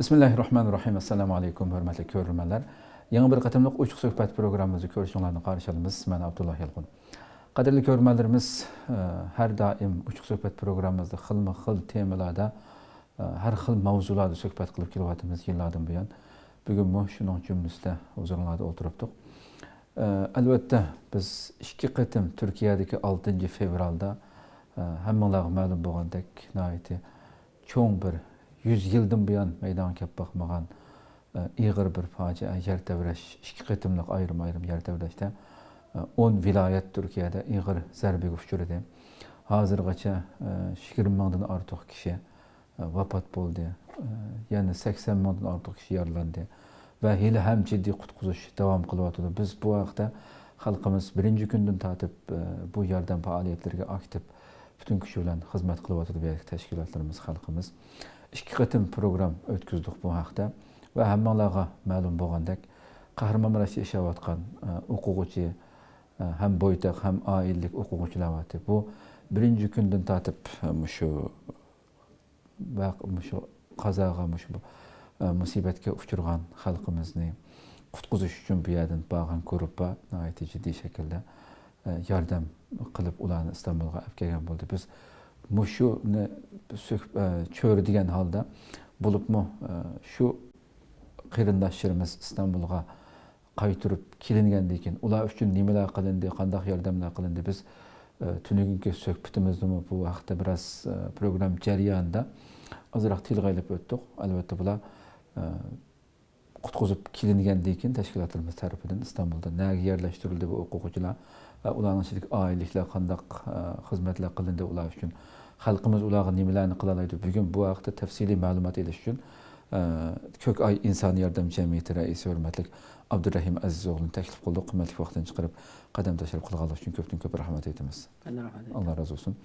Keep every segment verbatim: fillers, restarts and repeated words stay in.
بىسمىللاھىررەھمانىررەھىم. ئەسسالامۇ ئەلەيكۇم، ھۆرمەتلىك كۆرۈرمەنلەر. يېڭى بىر قېتىملىق ئوچۇق سۆھبەت پروگراممىمىزدا كۆرۈشۈڭلارنى قارشى ئالىمىز. مەن ئابدۇللا يالقۇن. قەدىرلىك كۆرۈرمەنلىرىمىز، ئە، ھەر دائىم ئوچۇق سۆھبەت پروگراممىمىزدا خىلمۇ خىل تېمىلاردا، ئە، ھەر خىل ماۋزۇلاردا سۆھبەت قىلىپ كېلىۋاتىمىز يىللاردىن بۇيان. بۈگۈنمۇ شۇنىڭ جۈملىسىدە ھۇزۇرۇڭلاردا ئولتۇرۇپتۇق. ئە، ئەلۋەتتە، بىز ئىككى قېتىم تۈركىيەدىكى ئالتىنچى فېۋرالدا، ئە، ھەممىڭلارغا مەلۇم بولغاندەك، ناھايىتى چوڭ بىر يۈز يىلدىن بۇيان مەيدانغا كەپ باقمىغان، ئە، ئېغىر بىر پاجىئە، يەر تەۋرەش، ئىككى قېتىملىق ئايرىم-ئايرىم يەر تەۋرەشتە، ئە، ئون ۋىلايەت تۈركىيەدە ئېغىر زەربىگە ئۇچرىدى. ھازىرغىچە، ئە، يىگىرمە مىڭدىن ئارتۇق كىشى، ئە، ۋاپات بولدى. ئە، يەنە سەكسەن مىڭدىن ئارتۇق كىشى يارىلاندى ۋە ھېلىھەم جىددىي قۇتقۇزۇش داۋام قىلىۋاتىدۇ. بىز بۇ ھەقتە خەلقىمىز بىرىنچى كۈندىن تارتىپ، ئە، بۇ ياردەم پائالىيەتلىرىگە ئاكتىپ، پۈتۈن كۈچى بىلەن خىزمەت قىلىۋاتىدۇ بۇ يەردىكى تەشكىلاتلىرىمىز، خەلقىمىز. ئىككى قېتىم پروگرام ئۆتكۈزدۇق بۇ ھەقتە ۋە ھەممىڭلارغا مەلۇم بولغاندەك، قەھرىمانماراشتا ياشاۋاتقان، ئە، ئوقۇغۇچى، ئە، ھەم بويتاق، ھەم ئائىلىلىك ئوقۇغۇچىلار بارتى. بۇ بىرىنچى كۈندىن تارتىپ، ئە، مۇشۇ ۋەق-، مۇشۇ قازاغا، مۇشۇ، ئە، مۇسىبەتكە ئۇچرىغان خەلقىمىزنى قۇتقۇزۇش ئۈچۈن بۇ يەردىن بارغان گۇرۇپپا ناھايىتى جىددىي شەكىلدە، ئە، ياردەم قىلىپ، ئۇلارنى ئىستانبۇلغا ئەپ كەلگەن بولدى. بىز مۇشۇنى سۆك-، ئە، چۆرىدىگەن ھالدا، بولۇپمۇ، ئە، شۇ قېرىنداشلىرىمىز ئىستانبۇلغا قايتۇرۇپ كېلىنگەندىن كېيىن، ئۇلار ئۈچۈن نېمىلەر قىلىندى، قانداق ياردەملەر قىلىندى؟ بىز، ئە، تۈنۈگۈنكى سۆھبىتىمىزدىمۇ بۇ ھەقتە بىراز، ئە، پروگرامما جەريانىدا ئازراق تىلغا ئېلىپ ئۆتتۇق. ئەلۋەتتە، بۇلار، ئە، قۇتقۇزۇپ كېلىنگەندىن كېيىن، تەشكىلاتلىرىمىز تەرىپىدىن ئىستانبۇلدا نەگە يەرلەشتۈرۈلدى بۇ ئوقۇغۇچىلار؟ ئە، ئۇلارنىڭ ئىچىدىكى ئائىلىلىكلەر قانداق، ئە، خىزمەتلەر قىلىندى ئۇلار ئۈچۈن؟ خەلقىمىز ئۇلارغا نېمىلەرنى قىلالايدۇ؟ بۈگۈن بۇ ھەقتە تەپسىلىي مەلۇمات ئېلىش ئۈچۈن، ئە، كۆك ئاي ئىنسانىي ياردەم جەمئىيىتى رەئىسى ھۆرمەتلىك ئابدۇرەھىم ئەزىز ئوغلىنى تەكلىپ قىلدۇق. قىممەتلىك ۋاقتىنى چىقىرىپ، قەدەم تەشرىپ قىلغانلىقى ئۈچۈن كۆپتىن كۆپ رەھمەت ئېيتىمىز. مەن رەھمەت ئېيتىمەن. ئاللا رازى بولسۇن.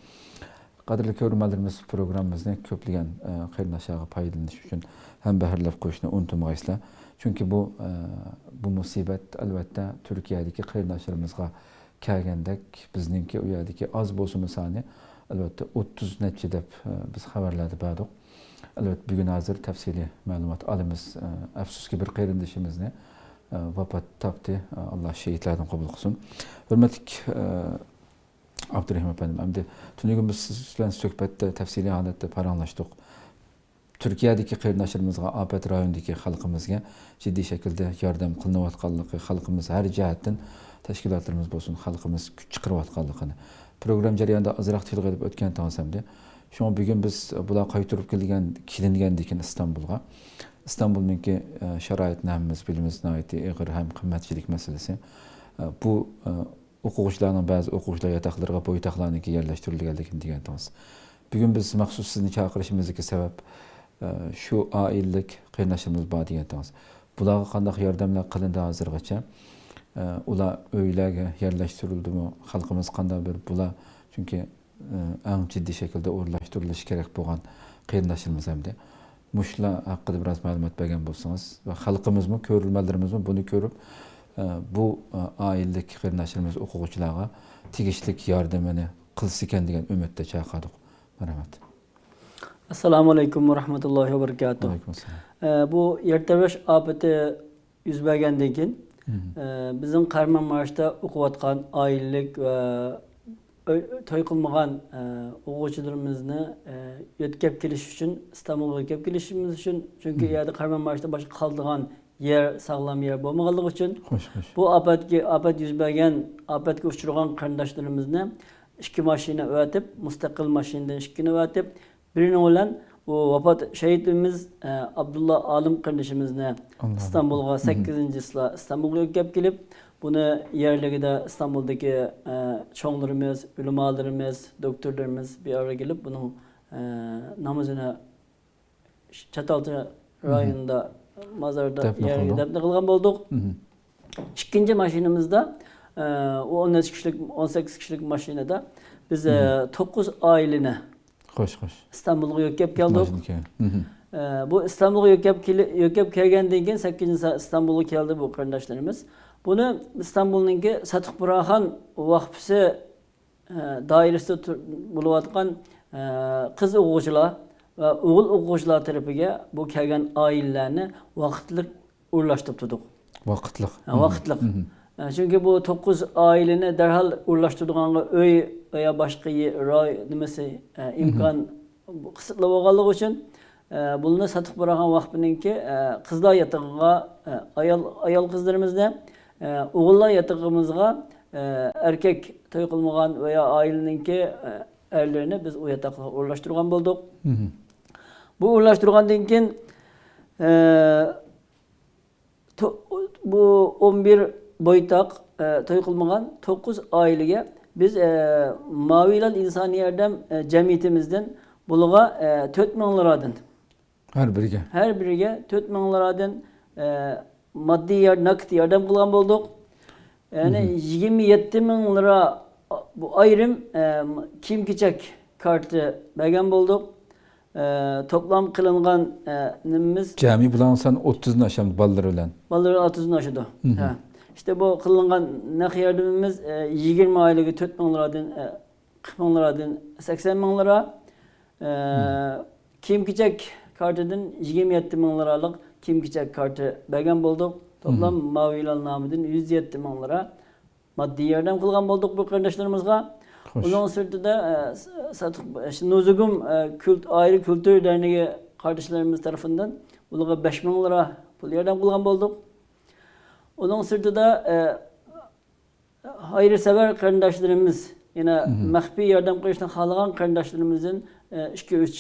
قەدىرلىك كۆرۈرمەنلىرىمىز، پروگراممىمىزنى كۆپلىگەن، ئە، قېرىنداشلارغا پايدىلىنىش ئۈچۈن ھەمبەھىرلەپ قويۇشنى ئۇنتۇمىغايسىلەر. چۈنكى بۇ، ئە، بۇ مۇسىبەت، ئەلۋەتتە، تۈركىيەدىكى قېرىنداشلىرىمىزغا كەلگەندەك، بىزنىڭكى ئۇ يەردىكى ئاز بولسىمۇ سانى، ئەلۋەتتە، ئوتتۇز نەچچە دەپ، ئە، بىز خەۋەرلەردە بەردۇق. ئەلۋەتتە، بۈگۈن ھازىر تەپسىلىي مەلۇمات ئالىمىز. ئە، ئەپسۇسكى، بىر قېرىندىشىمىزنى، ئە، ۋاپات تاپتى. ئە، ئاللا شېھىتلەردىن قوبۇل قىلسۇن. ھۆرمەتلىك، ئە، ئابدۇرېھىم ئەپەندىم، ئەمدى تۈنۈگۈن بىز سىز بىلەن سۆھبەتتە تەپسىلىي ھالەتتە پاراڭلاشتۇق. تۈركىيەدىكى قېرىنداشلىرىمىزغا، ئاپەت رايونىدىكى خەلقىمىزگە جىددىي شەكىلدە ياردەم قىلىنىۋاتقانلىقى، خەلقىمىز ھەر جەھەتتىن، تەشكىلاتلىرىمىز بولسۇن، خەلقىمىز كۈچ چىقىرىۋاتقانلىقىنى پروگرامما جەريانىدا ئازراق تىلغا ئېلىپ ئۆتكەنتىڭىز ئەمدى. شۇڭا بۈگۈن بىز بۇلار قايتۇرۇپ كېلىنگەن، كېلىنگەندىن كېيىن ئىستانبۇلغا، ئىستانبۇلنىڭكى، ئە، شارائىتىنى ھەممىمىز بىلىمىز، ناھايىتى ئېغىر ھەم قىممەتچىلىك مەسىلىسى. ئە، بۇ، ئە، ئوقۇغۇچىلارنىڭ، بەزى ئوقۇغۇچىلار ياتاقلىرىغا بويتاقلارنىڭكى يەرلەشتۈرۈلگەنلىكىنى دېگەنتىڭىز. بۈگۈن بىز مەخسۇس سىزنى چاقىرىشىمىزدىكى سەۋەب، ئە، شۇ ئائىلىلىك قېرىنداشلىرىمىز بار دېگەنتىڭىز. بۇلارغا قانداق ياردەملەر قىلىندى ھازىرغىچە؟ ئە، ئۇلار ئۆيلەرگە يەرلەشتۈرۈلدىمۇ؟ خەلقىمىز قانداق بىر بۇلار؟ چۈنكى ئەڭ جىددىي شەكىلدە ئورۇنلاشتۇرۇلۇشى كېرەك بولغان قېرىنداشلىرىمىز ئەمدى. مۇشۇلار ھەققىدە بىراز مەلۇمات بەرگەن بولسىڭىز ۋە خەلقىمىزمۇ، كۆرۈرمەنلىرىمىزمۇ بۇنى كۆرۈپ، ئە، بۇ، ئە، ئائىلىلىك قېرىنداشلىرىمىز ئوقۇغۇچىلارغا تېگىشلىك ياردىمىنى قىلسىكەن دېگەن ئۈمىدتە چاقىردۇق. مەرھەمەت. ئەسسالامۇ ئەلەيكۇم ۋە رەھمەتۇللاھى ۋە بەرىكاتۇھ. ۋەئەلەيكۇم ئەسسالام. ئە، بۇ يەر تەۋرەش ئاپىتى يۈز بەرگەندىن كېيىن، مم. ئە، بىزنىڭ قەھرىمانماراشتا ئوقۇۋاتقان ئائىلىلىك ۋە ئۆي، توي قىلمىغان، ئە، ئوقۇغۇچىلىرىمىزنى، ئە، يۆتكەپ كېلىش ئۈچۈن، ئىستانبۇلغا يۆتكەپ كېلىشىمىز ئۈچۈن، چۈنكى مم. ئۇ يەردە قەھرىمانماراشتا باشقا قالىدىغان يەر، ساغلام يەر بولمىغانلىقى ئۈچۈن، خوش، خوش. بۇ ئاپەتكە، ئاپەت يۈز بەرگەن، ئاپەتكە ئۇچرىغان قېرىنداشلىرىمىزنى ئىككى ماشىنا ئەۋەتىپ، مۇستەقىل ماشىنىدىن ئىككىنى ئەۋەتىپ، بىرىنىڭ بىلەن بۇ ۋاپات شېھىتىمىز، ئە، ئابدۇللا ئالىم قېرىندىشىمىزنى ئاللا ئىستانبۇلغا، مم. سەككىزىنچى چىسلا ئىستانبۇلغا يۆتكەپ كېلىپ، بۇنى يەرلىكىدە ئىستانبۇلدىكى، ئە، چوڭلىرىمىز، ئۆلىمالىرىمىز، دوكتورلىرىمىز بىر ئارىغا كېلىپ، بۇنىڭ، ئە، نامىزىنى چاتالچى مم. رايونىدا مازاردا دەپنە يەرگە قىلدۇق. دەپنە قىلغان بولدۇق. مم. ئىككىنچى ماشىنىمىزدا، ئە، ئۇ ئون نەچچە كىشىلىك، ئون سەككىز كىشىلىك ماشىنىدا بىز، ئە، مم. توققۇز ئائىلىنى خوش، خوش. ئىستانبۇلغا يۆتكەپ كەلدۇق. ماشىنا كەل-، مم. ئە، بۇ ئىستانبۇلغا يۆتكەپ كېلى-، يۆتكەپ كەلگەندىن كېيىن سەككىزىنچى سائەت ئىستانبۇلغا كەلدى بۇ قېرىنداشلىرىمىز. بۇنى ئىستانبۇلنىڭكى ساتۇق بۇرھان ۋەقپىسى ئە، دائىرىسىدە تۇر-، بولۇۋاتقان، ئە، قىز ئوقۇغۇچىلار، ۋە ئوغۇل ئوقۇغۇچىلار تەرىپىگە بۇ كەلگەن ئائىلىلەرنى ۋاقىتلىق ئورۇنلاشتۇرۇپ تۇردۇق. ۋاقىتلىق. ھە، ۋاقىتلىق. ھە، چۈنكى بۇ توققۇز ئائىلىنى دەرھال ئورۇنلاشتۇرىدىغانغا ئۆي ۋە يا باشقا يە-، راي نېمىسى، ئە، ئىمكان قىسىتلىق بولغانلىقى ئۈچۈن، ئە، بۇلارنى ساتۇق بۇرھان ۋاقپىنىڭكى، ئە، قىزلار ياتىقىغا، ئە، ئايال، ئايال قىزلىرىمىزنى، ئە، ئوغۇللار ياتىقىمىزغا، ئە، ئەركەك توي قىلمىغان ۋە يا ئائىلىنىڭكى، ئە، ئەرلىرىنى بىز ئۇ ياتاققا ئورۇنلاشتۇرغان بولدۇق. بۇ ئورۇنلاشتۇرغاندىن كېيىن، ئە، تو-، بۇ ئون بىر بويتاق، ئە، توي قىلمىغان توققۇز ئائىلىگە بىز، ئە، ماۋىلال ئىنسانىي ياردەم، ئە، جەمئىيىتىمىزدىن بۇلىغا، ئە، تۆت مىڭ لىرادىن، ھەر بىرىگە. ھەر بىرىگە تۆت مىڭ لىرادىن، ئە، ماددىي يار-، نەقىد ياردەم قىلغان بولدۇق. يەنى يىگىرمە يەتتە مىڭ لىرا بۇ ئايرىم، ئە، كىيىم-كېچەك كارتى بەرگەن بولدۇق. ئە، توپلام قىلىنغان، ئە، نېمىمىز جەمئىي بۇلارنىڭ سانى ئوتتۇزدىن ئاشامدۇ، بالىلىرى بىلەن؟ بالىلىرى ئوتتۇزدىن ئاشىدۇ. ھە. ئىشتە بۇ قىلىنغان نەق ياردىمىمىز، ئە، يىگىرمە ئائىلىگە تۆت مىڭ لىرادىن، ئە، قىرىق مىڭ لىرادىن سەكسەن مىڭ لىرا، ئە، كىيىم-كېچەك كارتىدىن يىگىرمە يەتتە مىڭ لىرالىق كىيىم-كېچەك كارتى بەرگەن بولدۇق. توپلام ماۋىلال نامىدىن يۈز يەتتە مىڭ لىرا ماددىي ياردەم قىلغان بولدۇق بۇ قېرىنداشلىرىمىزغا. خوش. ئۇنىڭ سىرتىدا، ئە، س-، ساتۇق، ئە، شۇ نۇزۇگۇم، ئە، كۈلت-، ئائىلە كۈلتۈر دەرنىكى قارداشلىرىمىز تەرىپىدىن ئۇلارغا بەش مىڭ لىرا پۇل ياردەم قىلغان بولدۇق. ئۇنىڭ سىرتىدا، ئە، خەيرسەۋەر قېرىنداشلىرىمىز، يەنە مەخپىي ياردەم قىلىشنى خالىغان قېرىنداشلىرىمىزدىن، ئە، ئىككى، ئۈچ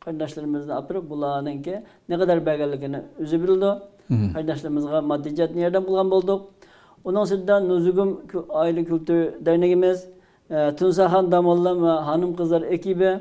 قېرىنداشلىرىمىزنى ئاپىرىپ، بۇلارنىڭكى نە قەدەر بەرگەنلىكىنى ئۆزى بىلىدۇ. قېرىنداشلىرىمىزغا ماددىي جەھەتتىن ياردەم قىلغان بولدۇق. ئۇنىڭ سىرتىدا نۇزۇگۇم كۈ-، ئائىلە كۈلتۈر دەرنىكىمىز، ئە، تۇنساخان داموللام ۋە خانىم قىزلار ئەكىبى،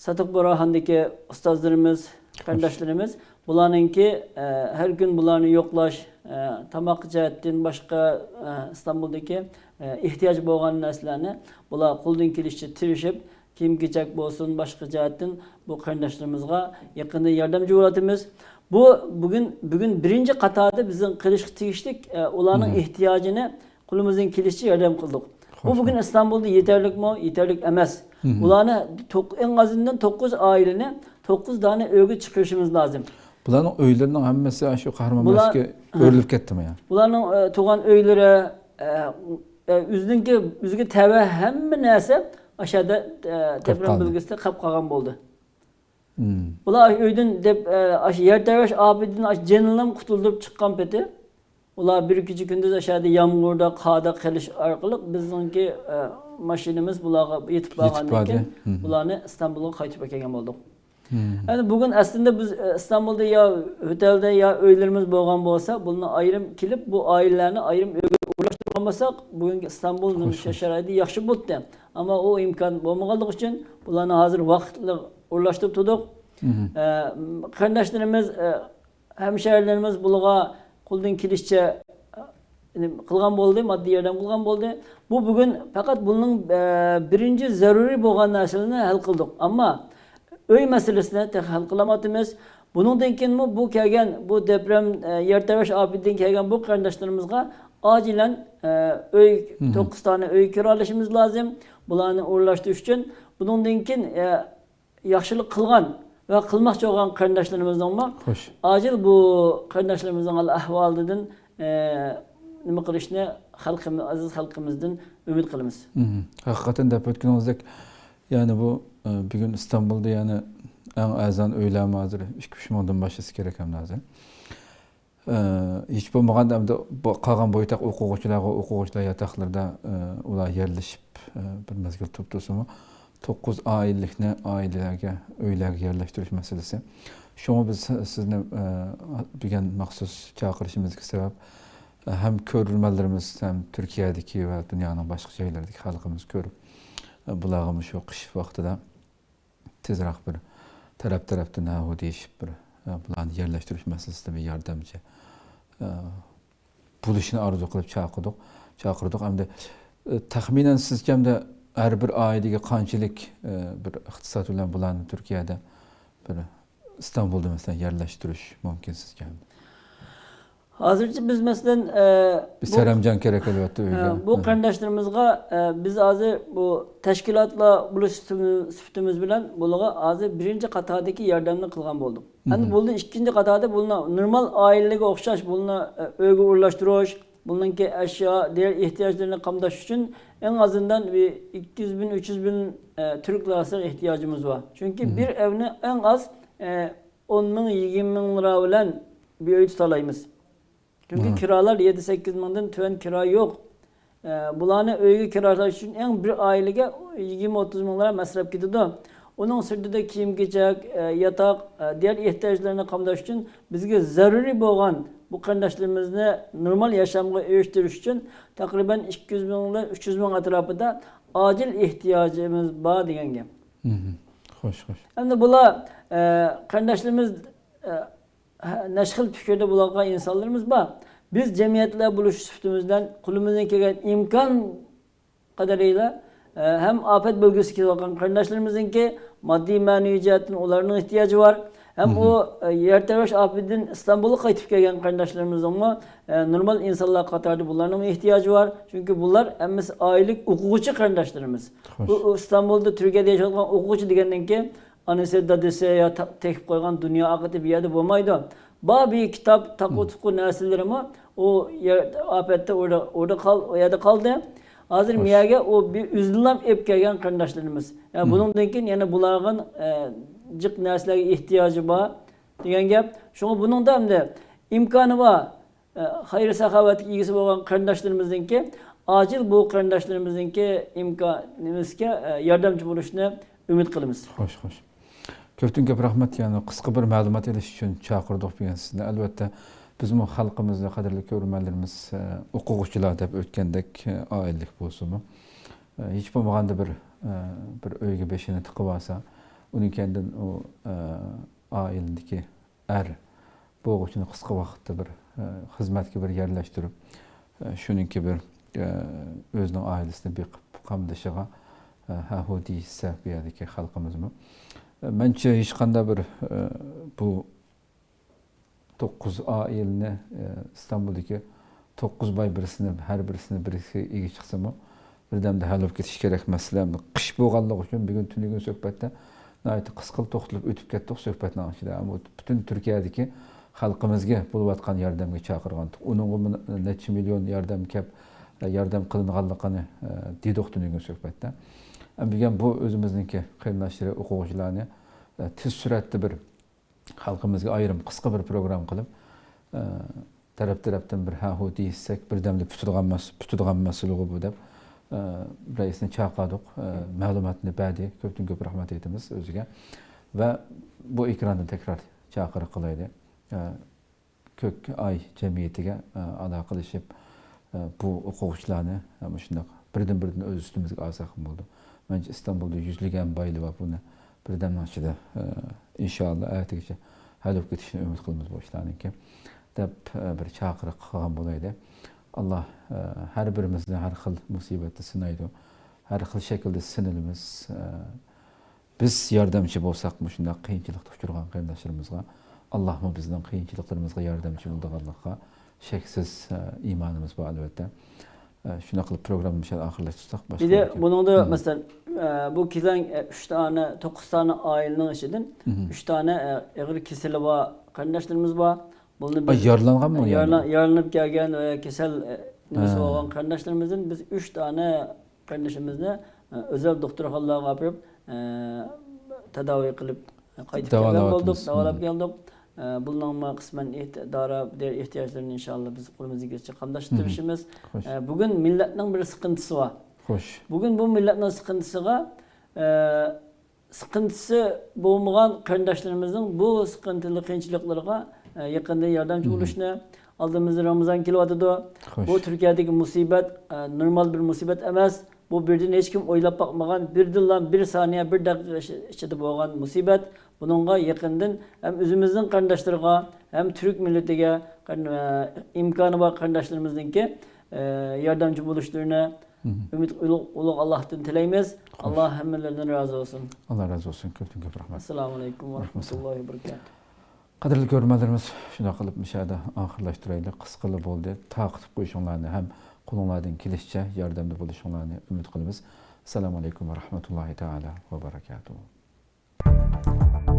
ساتۇق بۇرھاندىكى ئۇستازلىرىمىز، قېرىنداشلىرىمىز، بۇلارنىڭكى، ئە، ھەر كۈن بۇلارنى يوقلاش، ئە، تاماق جەھەتتىن باشقا، ئە، ئىستانبۇلدىكى، ئە، ئېھتىياج بولغان نەرسىلەرنى بۇلار قولدىن كېلىشىچە تىرىشىپ، كىيىم-كېچەك بولسۇن، باشقا جەھەتتىن بۇ قېرىنداشلىرىمىزغا يېقىندىن ياردەم جۇۋۇۋاتىمىز. بۇ بۈگۈن، بۈگۈن بىرىنچى قاتاردا بىزنىڭ قىلىشقا تېگىشلىك، ئە، ئۇلارنىڭ ئېھتىياجىنى قولىمىزدىن كېلىشىچە ياردەم قىلدۇق. بۇ بۈگۈن ئىستانبۇلدا يېتەرلىكمۇ؟ يېتەرلىك ئەمەس. ئۇلارنى توق-، ئەڭ ئازىندىن توققۇز ئائىلىنى توققۇز دانە ئۆيگە چىقىرىشىمىز لازىم. بۇلارنىڭ ئۆيلىرىنىڭ ھەممىسى شۇ قەھرىمانمەراشكە ئۆرۈلۈپ كەتتىمۇ يا؟ بۇلارنىڭ، ئە، تۇغان ئۆيلىرى، ئە، ئە، ئۆزىنىڭكى، ئۆزىگە تەۋە ھەممە نەرسە ئاشۇ يەردە، ئە، دەپرەم بۆلگىسىدە قاپ قالغان بولدى. بۇلار ئۆيدىن دەپ، ئە، ئاشۇ يەر تەۋرەش ئاپىتىدىن ئاشۇ جېنىنىلا قۇتۇلدۇرۇپ چىققان پېتى، ئۇلار بىر كېچە كۈندۈز ئاشۇ يەردە يامغۇردا، قاردا قېلىش ئارقىلىق بىزنىڭكى، ئە، ماشىنىمىز بۇلارغا يېتىپ بارغاندىن كېيىن، بۇلارنى ئىستانبۇلغا قايتۇرۇپ ئەكەلگەن بولدۇق. ئەمدى بۈگۈن ئەسلىدە بىز، ئە، ئىستانبۇلدا يا ھوتېلدا، يا ئۆيلىرىمىز بولغان بولسا، بۇلارنى ئايرىم كېلىپ، بۇ ئائىلىلەرنى ئايرىم ئۆيگە ئورۇنلاشتۇرغان بولساق، بۈگۈنكى ئىستانبۇلنىڭ شارائىتى ياخشى بولاتتى. ئەمما ئۇ ئىمكان بولمىغانلىقى ئۈچۈن بۇلارنى ھازىر ۋاقىتلىق ئورۇنلاشتۇرۇپ تۇردۇق. ئە، قېرىنداشلىرىمىز، ئە، ھەمشەھىرىلىرىمىز بۇلارغا قولدىن كېلىشىچە، ئە، قىلغان بولدى، ماددىي ياردەم قىلغان بولدى. بۇ بۈگۈن پەقەت بۇنىڭ، ئە، بىرىنچى زەرۇرىي بولغان نەرسىلەرنى ھەل قىلدۇق. ئەمما ئۆي مەسىلىسىنى تېخى ھەل قىلالمايۋاتىمىز. بۇنىڭدىن كېيىنمۇ بۇ كەلگەن، بۇ دەپرەم، ئە، يەر تەۋرەش ئاپىتىدىن كەلگەن بۇ قېرىنداشلىرىمىزغا ئاجىلەن، ئە، ئۆي، توققۇز دانە ئۆي كىرالىشىمىز لازىم. بۇلارنى ئورۇنلاشتۇرۇش ئۈچۈن. بۇنىڭدىن كېيىن، ئە، ياخشىلىق قىلغان ۋە قىلماقچى بولغان قېرىنداشلىرىمىزنىڭمۇ ئاجىل بۇ قېرىنداشلىرىمىزنىڭ ھال ئەھۋالىدىن، ئە، نېمە قىلىشنى خەلقىمىز، ئەزىز خەلقىمىزدىن ئۈمىد قىلىمىز. ھەقىقەتەن دەپ ئۆتكىنىڭىزدەك، يەنى بۇ، ئە، بۈگۈن ئىستانبۇلدا يەنى ئەڭ ئەرزان ئۆيلەرمۇ ھازىر ئىككى، ئۈچ مىڭدىن باشلىسا كېرەك ئەمدى ھازىر. ئە، ھېچ بولمىغاندا ئەمدى بۇ قالغان بويتاق ئوقۇغۇچىلارغا، ئوقۇغۇچىلار ياتاقلىرىدا، ئە، ئۇلار يەرلىشىپ، ئە، بىر مەزگىل تۇرۇپ تۇرسىمۇ، توققۇز ئائىلىلىكنى ئائىلىلەرگە، ئۆيلەرگە يەرلەشتۈرۈش مەسىلىسى. شۇڭا بىز سىزنى، ئە، بۈگۈن مەخسۇس چاقىرىشىمىزدىكى سەۋەب، ئە، ھەم كۆرۈرمەنلىرىمىز، ھەم تۈركىيەدىكى ۋە دۇنيانىڭ باشقا جايلىرىدىكى خەلقىمىز كۆرۈپ، ئە، بۇلارغىمۇ شۇ قىش ۋاقتىدا تېزراق بىر تەرەپ-تەرەپتىن ھە-ھۇ دېيىشىپ، بىر، ئە، بۇلارنى يەرلەشتۈرۈش مەسىلىسىدە بىر ياردەمچى، ئە، بولۇشىنى ئارزۇ قىلىپ چاقىردۇق، چاقىردۇق. ئەمدى، ئە، تەخمىنەن سىزچە ئەمدى ھەر بىر ئائىلىگە قانچىلىك، ئە، بىر ئىقتىساد بىلەن بۇلارنى تۈركىيەدە، بىر ئىستانبۇلدا مەسىلەن يەرلەشتۈرۈش مۇمكىن سىزچە ئەمدى؟ ھازىرچە بىز، مەسىلەن، ئە، بىر بۇ سەرەمجان كېرەك، ئەلۋەتتە، ئۆيگە. ئە، بۇ ھە. قېرىنداشلىرىمىزغا، ئە، بىز ھازىر بۇ تەشكىلاتلار بولۇش سۈپىتىمىز، سۈپىتىمىز بىلەن بۇلارغا ھازىر بىرىنچى قاتاردىكى ياردەمنى قىلغان بولدۇق. ئەمدى مھم. بۇلدىن ئىككىنچى قاتاردا بۇلارنى نورمال ئائىلىگە ئوخشاش بۇلارنى، ئە، ئۆيگە ئورۇنلاشتۇرۇش، بۇلارنىڭكى ئەشيا، دىگەر ئېھتىياجلىرىنى قامداش ئۈچۈن ئەڭ ئازىندىن بىر ئىككى يۈز مىڭ، ئۈچ يۈز مىڭ، ئە، تۈرك لىراسىغا ئېھتىياجىمىز بار. چۈنكى مھم. بىر ئەۋنى ئەڭ ئاز، ئە، ئون مىڭ، يىگىرمە مىڭ لىرا بىلەن بىر ئۆي تۇتالايمىز. چۈنكى مم. كىرالار يەتتە سەككىز مىڭدىن تۆۋەن كىرا يوق. ئە، بۇلارنى ئۆيگە كىرا سېلىش ئۈچۈن ئەڭ بىر ئائىلىگە يىگىرمە ئوتتۇز مىڭ لىرا مەسرەپ كېتىدۇ. ئۇنىڭ سىرتىدا كىيىم-كېچەك، ئە، ياتاق، ئە، دىگەر ئېھتىياجلىرىنى قامداش ئۈچۈن بىزگە زەرۇرىي بولغان بۇ قېرىنداشلىرىمىزنى نورمال ياشامغا ئېرىشتۈرۈش ئۈچۈن تەقرىبەن ئىككى يۈز مىڭ، ئۈچ يۈز مىڭ ئەتراپىدا ئاجىل ئېھتىياجىمىز بار دېگەن گەپ. مم. خوش، خوش. ئەمدى بۇلار، ئە، قېرىنداشلىرىمىز، ئە، ھە، نەچچە خىل پىكىردە بولغان ئىنسانلىرىمىز بار. بىز جەمئىيەتلەر بولۇش سۈپىتىمىز بىلەن قولىمىزدىن كەلگەن ئىمكان قەدىرىيلە، ئە، ھەم ئاپەت بۆلگىسىگە كېلىۋاتقان قېرىنداشلىرىمىزنىڭكى ماددىي مەنىۋى جەھەتتىن ئۇلارنىڭ ئېھتىياجى بار. ھەم مم. ئۇ، ئە، يەر تەۋرەش ئاپىتىدىن ئىستانبۇلغا قايتىپ كەلگەن قېرىنداشلىرىمىزنىڭمۇ، ئە، نورمال ئىنسانلار قاتارىدا بۇلارنىڭ ئېھتىياجى بار. چۈنكى بۇلار ھەممىسى ئائىلىلىك ئوقۇغۇچى قېرىنداشلىرىمىز. خوش. ئۇ، ئۇ ئىستانبۇلدا، تۈركىيەدە ياشاۋاتقان ئوقۇغۇچى دېگەندىن كېيىن، ئانىسى، دادىسى يا تا-، تېپىپ قويغان دۇنيا ئاقىۋىتى بۇ يەردە بولمايدۇ. بار بىر كىتاب، تاقۇ-تۇقۇ نەرسىلىرىمۇ ئۇ يەر، ئاپەتتە ئوردا، ئوردا قال-، ئۇ يەردە قالدى. ھازىر خوش. مىيەگە ئۇ بىر ئۆزىنىلا ئېلىپ كەلگەن قېرىنداشلىرىمىز. يا بۇنىڭدىن كېيىن يەنە بۇلارغا، ئە، جىق نەرسىلەرگە ئېھتىياجى بار دېگەن گەپ. شۇڭا بۇنىڭدا ئەمدى ئىمكانى بار، ئە، خەير-ساخاۋەتكە ئىگىسى بولغان قېرىنداشلىرىمىزنىڭكى، ئاجىل بۇ قېرىنداشلىرىمىزنىڭكى ئىمكانىمىزگە، ئە، ياردەمچى بولۇشىنى ئۈمىد قىلىمىز. خوش، خوش. كۆپتىن كۆپ رەھمەت، يەنى قىسقا بىر مەلۇمات ئېلىش ئۈچۈن چاقىردۇق بۈگۈن سىزنى. ئەلۋەتتە، بىزمۇ خەلقىمىزنى، قەدىرلىك كۆرۈرمەنلىرىمىز، ئە، ئوقۇغۇچىلار دەپ ئۆتكەندەك، ئە، ئائىلىلىك بولسىمۇ، ئە، ھېچ بولمىغاندا بىر، ئە، بىر ئۆيگە بېشىنى تىقىۋالسا، ئۇنىڭ كەينىدىن ئۇ، ئە، ئائىلىدىكى ئەر بۇ ئوقۇغۇچىنى قىسقا ۋاقىتتا بىر، ئە، خىزمەتكە بىر يەرلەشتۈرۈپ، ئە، شۇنىڭكى بىر، ئە، ئۆزىنىڭ ئائىلىسىنى بېقىپ قامدىشىغا، ئە، ھە-ھۇ دېيىشسە، بۇ يەردىكى خەلقىمىزمۇ. ئە، مەنچە ھېچقانداق بىر، ئە، بۇ توققۇز ئائىلىنى، ئە، ئىستانبۇلدىكى توققۇز باي بىرسىنى، ھەر بىرسىنى بىرسى ئىگە چىقسىمۇ، بىردەمدە ھەل بولۇپ كېتىشى كېرەك مەسىلە. قىش بولغانلىقى ئۈچۈن بۈگۈن تۈنۈگۈن سۆھبەتتە ناھايىتى قىسقا توختىلىپ ئۆتۈپ كەتتۇق سۆھبەتنىڭ ئىچىدە. ئەمما پۈتۈن تۈركىيەدىكى خەلقىمىزگە بولۇۋاتقان ياردەمگە چاقىرغانتۇق. ئۇنىڭغا مۇن-، نەچچە مىليون ياردەم كەپ، ياردەم قىلىنغانلىقىنى، ئە، دېدۇق تۈنۈگۈن سۆھبەتتە. ئەمما بۈگۈن بۇ ئۆزىمىزنىڭكى قېرىنداشلىرى، ئوقۇغۇچىلارنى، ئە، تېز سۈرئەتتە بىر خەلقىمىزگە ئايرىم قىسقا بىر پروگرامما قىلىپ، ئە، تەرەپ-تەرەپتىن بىر ھە-ھۇ دېيىشسەك، بىردەمدە پۈتىدىغان مەس-، پۈتىدىغان مەسىلىغۇ بۇ دەپ، ئە، رەئىسنى چاقىردۇق، ئە، مەلۇماتنى بەردى. كۆپتىن كۆپ رەھمەت ئېيتىمىز ئۆزىگە. ۋە بۇ ئېكراندىن تەكرار چاقىرىق قىلايلى. ئە، كۆك ئاي جەمئىيىتىگە، ئە، ئالاقىلىشىپ، ئە، بۇ ئوقۇغۇچىلارنى، ئە، مۇشۇنداق بىردىن-بىردىن ئۆز ئۈستىمىزگە ئالساق بولىدۇ. مەنچە ئىستانبۇلدا يۈزلىگەن بايلار بار، بۇنى بىردەمنىڭ ئىچىدە، ئە، ئىنشائاللا، ئەتىگىچە ھەل بولۇپ كېتىشىنى ئۈمىد قىلىمىز بۇ ئىشلارنىڭكى، دەپ، ئە، بىر چاقىرىق قىلغان بولايلى. ئاللا، ئە، ھەر بىرىمىزنى ھەر خىل مۇسىبەتتە سىنايدۇ. ھەر خىل شەكىلدە سىنىلىمىز. ئە، بىز ياردەمچى بولساق، مۇشۇنداق قىيىنچىلىققا ئۇچرىغان قېرىنداشلىرىمىزغا، ئاللاھمۇ بىزنىڭ قىيىنچىلىقلىرىمىزغا ياردەمچى بولىدىغانلىقىغا شەكسىز، ئە، ئىمانىمىز بار، ئەلۋەتتە. ئە، شۇنداق قىلىپ پروگراممىنى مۇشۇ يەردە ئاخىرلاشتۇرساق، باشقا بىر دە بۇنىڭدا، مم. مەسىلەن، ئە، بۇ كېلەن، ئە، ئۈچ دانە، توققۇز دانە ئائىلىنىڭ ئىچىدىن مم. ئۈچ دانە، ئە، ئېغىر كېسىلى بار قېرىنداشلىرىمىز بار. بۇنى ئا، بىز يارىلانغانمۇ يارىلان-، يارىلىنىپ كەلگەن ۋە كېسەل، ئە، نېمىسى ھە. بولغان قېرىنداشلىرىمىزدىن بىز ئۈچ دانە قېرىندىشىمىزنى، ئە، ئۆزەل دوختۇرخانىلارغا ئاپىرىپ، ئە، تەداۋىي قىلىپ، ئە، قايتىپ كەلگەن بولدۇق، داۋالاۋاتىمىز. داۋالاپ مم. كەلدۇق. ئە، بۇنىڭمۇ قىسمەن ئېھت-، دارا، دېگەر ئېھتىياجلىرىنى ئىنشاللا بىز قولىمىزدىن كېلىشىچە قامداشقا مم. تىرىشىمىز. خوش. ئە، بۈگۈن مىللەتنىڭ بىر سىقىنتىسى بار. خوش. بۈگۈن بۇ مىللەتنىڭ سىقىنتىسىغا، ئە، سىقىنتىسى بولمىغان قېرىنداشلىرىمىزنىڭ بۇ سىقىنتىلىق قىيىنچىلىقلىرىغا، ئە، يېقىندىن ياردەمچى مم. بولۇشنى، ئالدىمىزدا رامىزان كېلىۋاتىدۇ. خوش. بۇ تۈركىيەدىكى مۇسىبەت، ئە، نورمال بىر مۇسىبەت ئەمەس. بۇ بىردىن ھېچكىم ئويلاپ باقمىغان، بىردىنلا بىر سانىيە، بىر دەقىقە ئىچ-، ئىچىدە بولغان مۇسىبەت. بۇنىڭغا يېقىندىن ھەم ئۆزىمىزنىڭ قېرىنداشلىرىغا، ھەم تۈرك مىللىتىگە، قېرىن-، ئە، ئىمكانى بار قېرىنداشلىرىمىزنىڭكى، ئە، ياردەمچى بولۇشلىرىنى مم. ئۈمىد، ئۇلۇغ، ئۇلۇغ ئاللاھتىن تىلەيمىز. خوش. ئاللا ھەممىلىرىدىن رازى بولسۇن. ئاللا رازى بولسۇن. كۆپتىن كۆپ رەھمەت. ئەسسالامۇ ئەلەيكۇم ۋە رەھمەتۇللاھى ۋە بەرىكاتۇھ. قەدىرلىك كۆرۈرمەنلىرىمىز، شۇنداق قىلىپ مۇشۇ يەردە ئاخىرلاشتۇرايلى. قىسقىلا بولدى. تارقىتىپ قويۇشۇڭلارنى ھەم قولۇڭلاردىن كېلىشىچە ياردەمدە بولۇشۇڭلارنى ئۈمىد قىلىمىز. ئەسسالامۇ ئەلەيكۇم ۋە رەھمەتۇللاھى تائالا ۋە بەرەكاتۇھۇ.